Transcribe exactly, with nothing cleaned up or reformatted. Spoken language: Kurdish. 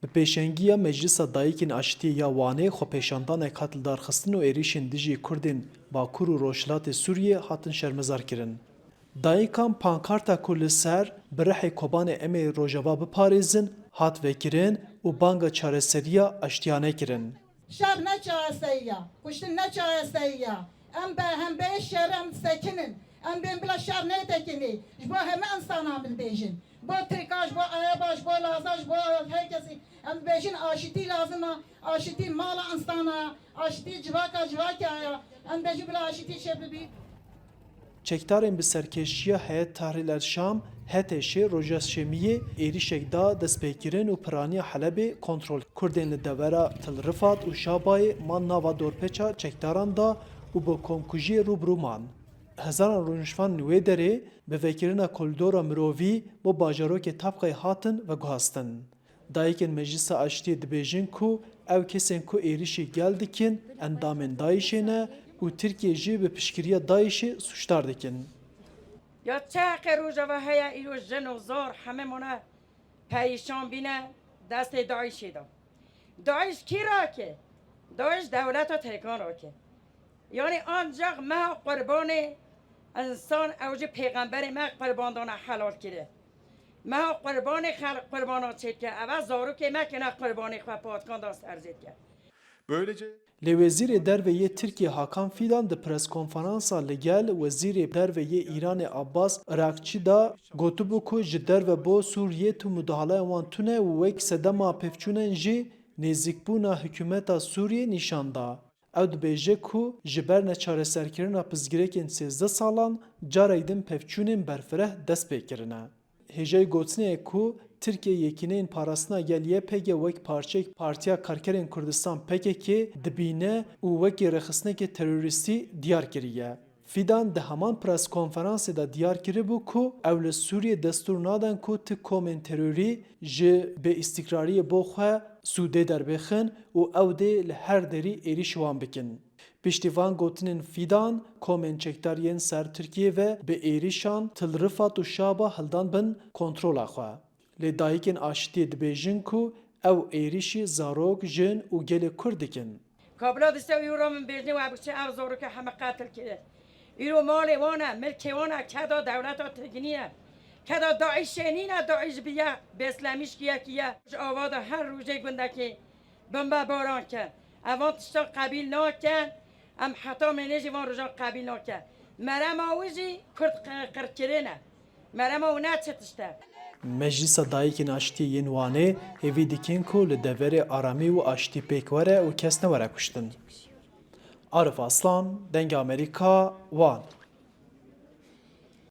Bi pêşengiya Meclisa Dayikên Aştiyê ya Wanê xwepêşandanek hat lidarxistin û êrîşên dijî Kurdên Bakur û Rojhilatê Sûriyê hatin şermezarkirin. Dayikan pankarta ku li ser "Bi rihê Kobanê em ê Rojava biparêzin" hat vekirin û banga çareseriya aştiyane kirin. Şer ne çareseriya, kuştin ne çareseriya. Em bi hemberî şer em disekinin. Em bên bila şer netekinî. Ji bo heme însanan em dibêjin. Bo Tirka, ji bo Ereba, ji bo Laza, ji bo her kesî. Em dibêjin aşitî lazim e. Aşitî mala însana, aşitî civaka civaka ye. Em dibêjin bila aşitî çêbibî. Çekdarên bi serkêşiya Heyet Tahrir el Şam, H T Ş, roja Şemiyê êrîşek da destpêkirin û piraniya Helebê kontrol. Kurdên li devera Til Rifat û Şabayê man nava dorpêça çekdaran da û bi komkujiyê rû bi rû man. Hezaran rûniştvan li wê derê bi vekirina koridora mirovî bo bajarokê Tabqayê hatin veguhastin. Dayikên Meclisa Aştiyê dibêjin ku ew kesên ku êrîşî gel dikin, endamên DAIŞê ne û Tirkiye jî bi piştgiriya DAIŞê sûcdar dikin. Ya çi heqê Rojava heye, îro jin û zor heme mane perîşan bîne destê DAIŞê de. DAIŞ kî rake? DAIŞ dewleta Tirkan rake. Yanî ancak meha qurbanê însan ew jî pêxemberê me qurbandana helal kire. Meha qurbanê xelq qurbana çêdike. Eve zarokê me kine qurbanê xwe patkan da ser jêdike. Böylece Lê Wezîrê Derve yê Tirkiyê Hakan Fidan di preskonferansa li gel Wezîrê Derve yê Îranê Abbas Irakçî da gotibû ku ji derve bo Sûriyê tu mudahaleya wan tune û wek sedema pevçûnên jî nêzîkbûna hikûmeta Sûriyê nîşan da. Ew dibêje ku ji ber neçareserkirina pirsgirêkên sêzdeh salan carek din pevçûnên berfireh dest pê kirine. Hêjayî gotinê ye ku Tirkiye yekîneyên parastina gel Y P G wek parçeyek Partiya Karkerên Kurdistan P K K dibîne û wekî rêxistinekê terorîstî diyar kiriye. Fidan di heman preskonferansê de diyar kiribû ku ew li Sûriyê destûr nadin ku ti komên terorî ji bêîstikrariyê bo xwe sûdê derbêxin û ew dê li her derî êrîşî wan bikin. Piştî van gotinên Fidan, komên çekdar yên ser Tirkiyê ve bi êrîşan Til Rifat û Şaba hildan bin kontrola xwe. Lê dayikên aşitiyê dibêjin ku ew êrîşî zarok, jin û gelê Kurd dikin. Kabla dîsa îro min bêjnê we biçe ev zaroke heme qetil kire. Îro malê wan e, milkê wan e, keda dewleta Tirkî nîne. Keda DAIŞê nîne, DAIŞ bi ye, bêslemîşkiyekî ye. Ji ava de her rojê gundekê bombebaran kin. Evan tiştan qebîl nakin. Em heta mênê jî van rojan qebîl nakin. Merema wî jî Kurd qi-, qirkirin e. Merema wî ne çi tişt e. Meclisa Dayikên Aştiyê yên Wanê hêvî dikin ku li deverê aramî û aştî pêk were û kes newere kuştin. Arif Aslan, Dengê Amerîka, Wan.